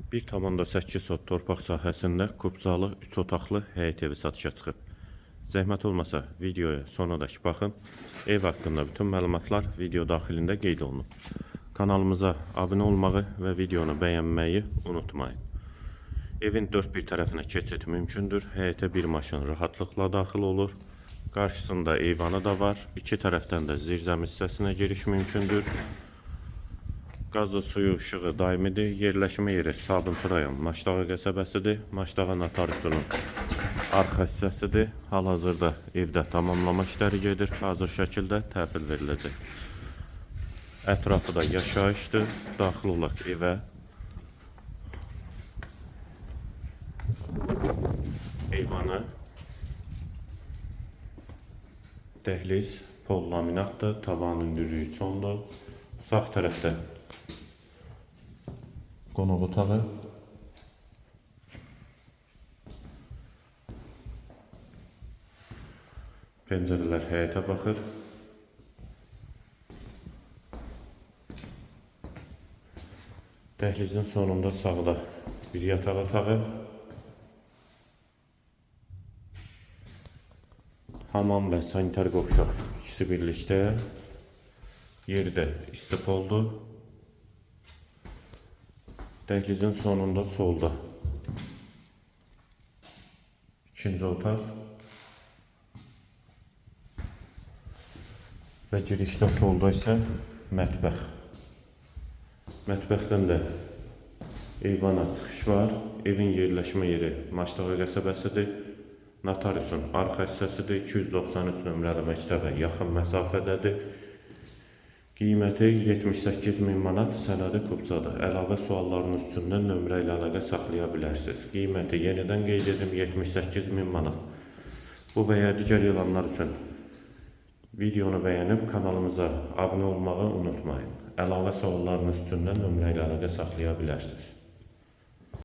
1,8 sot torpaq sahəsində kubcalı 3 otaqlı həyət evi satışa çıxıb. Zəhmət olmasa videoya sonadək baxın. Ev haqqında bütün məlumatlar video daxilində qeyd olunub. Kanalımıza abunə olmağı və videonu bəyənməyi unutmayın. Evin dörd bir tərəfinə keçid mümkündür. Həyətə bir maşın rahatlıqla daxil olur. Qarşısında eyvanı da var. İki tərəfdən də zirzəmi hissəsinə giriş mümkündür. Qazı, suyu, işığı daimidir. Yerləşmə yeri Sabunçu rayon Maşdağa qəsəbəsidir. Maşdağa notariusunun arxa hissəsidir. Hal-hazırda evdə tamamlama işləri gedir. Hazır şəkildə təhvil veriləcək. Ətrafı da yaşayışdır. Daxil olaq evə. Eyvanı, dəhliz, pol laminatdır, tavanın hündürlüyü 3,10-dur. Sağ tərəfdə qonaq otağı. Pəncərələr həyətə baxır. Dəhlizin sonunda sağda bir yataq otağı. Hamam və sanitar qovşaq ikisi birlikdə. Yeri də istipoldur. Dəhlizin sonunda solda ikinci otaq və girişdə solda isə mətbəx. Mətbəxdən də eyvana çıxış var. Evin yerləşmə yeri Maşdağa qəsəbəsidir. Notariusun arxa hissəsidir. 293 nömrəli məktəbə yaxın məsafədədir. Qiyməti 78 min manat, sənədi kubcadır. Əlavə suallarınız üçün də nömrə ilə əlaqə saxlaya bilərsiniz. Qiyməti yenidən qeyd edim, 78 min manat. Bu və ya digər elanlar üçün videonu bəyənib kanalımıza abunə olmağı unutmayın. Əlavə suallarınız üçün də nömrə ilə əlaqə saxlaya bilərsiniz.